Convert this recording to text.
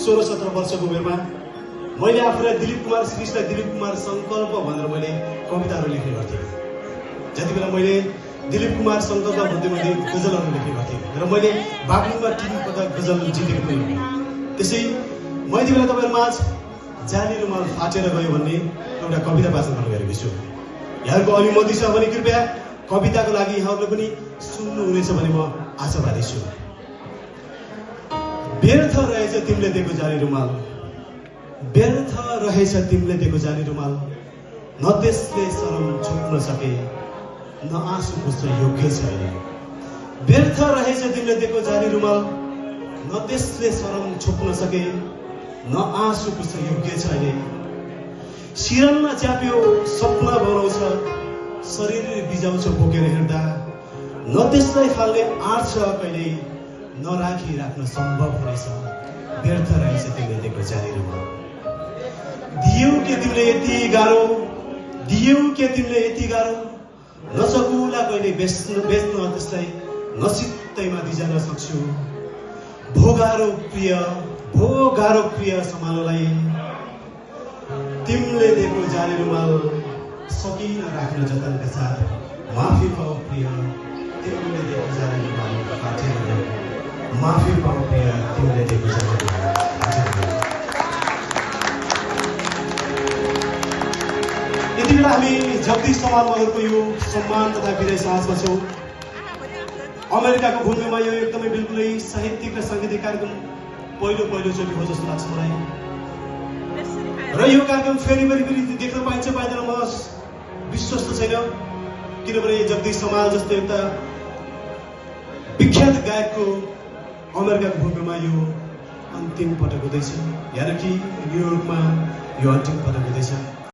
16-17 वर्षको उमेरमा मैले आफूलाई दिलीप कुमार श्रेष्ठ दिलीप कुमार संकल्प भनेर मैले कविताहरू लेख्ने गर्थेँ। जति बेला मैले दिलीप कुमार संकल्प भन्दै मैले गजलहरू लेख्ने गर्थेँ र मैले बागलुङमा टिभी पटक गजल जितेको पनि हो। त्यसै म यति बेला तपाईँहरू माझ जाली रुमाल फाटेर गयो भन्ने एउटा कविता वाचन गर्न गएको छु। यहाँहरूको अनुमति छ भने कृपया कविताको लागि यहाँहरूले पनि सुन्नुहुनेछ भने म आशावादी छु। व्यर्थ रहेछ तिमीले दिएको जाली रुमाल, व्यर्थ रहेछ तिमीले दिएको जाली रुमाल, न त्यसले शरम छुप्न सके न आँसु पुस्न योग्य छैन। व्यर्थ रहेछ तिमीले दिएको जाली रुमाल, न त्यसले शरम छुप्न सके न आँसु पुस्न योग्य छैन। सिरनमा च्याप्यो सपना बनाउँछ, शरीर बिजाउँछ बोकेर हिँड्दा, न त्यसलाई फाल्ने आँट छ कहिले नराखी राख्न सम्भव हुनेछ। व्यर्थ रहेछ तिमीले दिएको जाली रुमाल। दियौ के तिमीले यति गाह्रो, दियौ के तिमीले यति गाह्रो, नसकुला कहिले बेच्न त्यसलाई नसित्तैमा दिजान सक्छु। भोगारो प्रिय समालोलाई तिमीले दिएको जाली रुमाल सकिन राख्न जतनका साथ। माफी पाऊ प्रिय तिमीले दिएको जाली रुमाल फाटेर गयो। माफी पाऊ प्रिय तिमीले दिएको जाली रुमाल फाटेर गयो। यति बेला हामी जगदीश समाल मगरको यो सम्मान तथा विजय साहसमा छौँ। अमेरिकाको भूमिमा यो एकदमै बिल्कुलै साहित्यिक र साङ्गीतिक कार्यक्रम पहिलोचोटि हो जस्तो लाग्छ मलाई। र यो कार्यक्रम फेरि देख्न पाइन्छ पाइँदैन म विश्वस्त छैन, किनभने जगदीश समाल जस्तो एउटा विख्यात गायकको अमेरिकाको भूमिमा यो अन्तिम पटक हुँदैछ, यानि कि न्युयोर्कमा यो अन्तिम पटक हुँदैछ।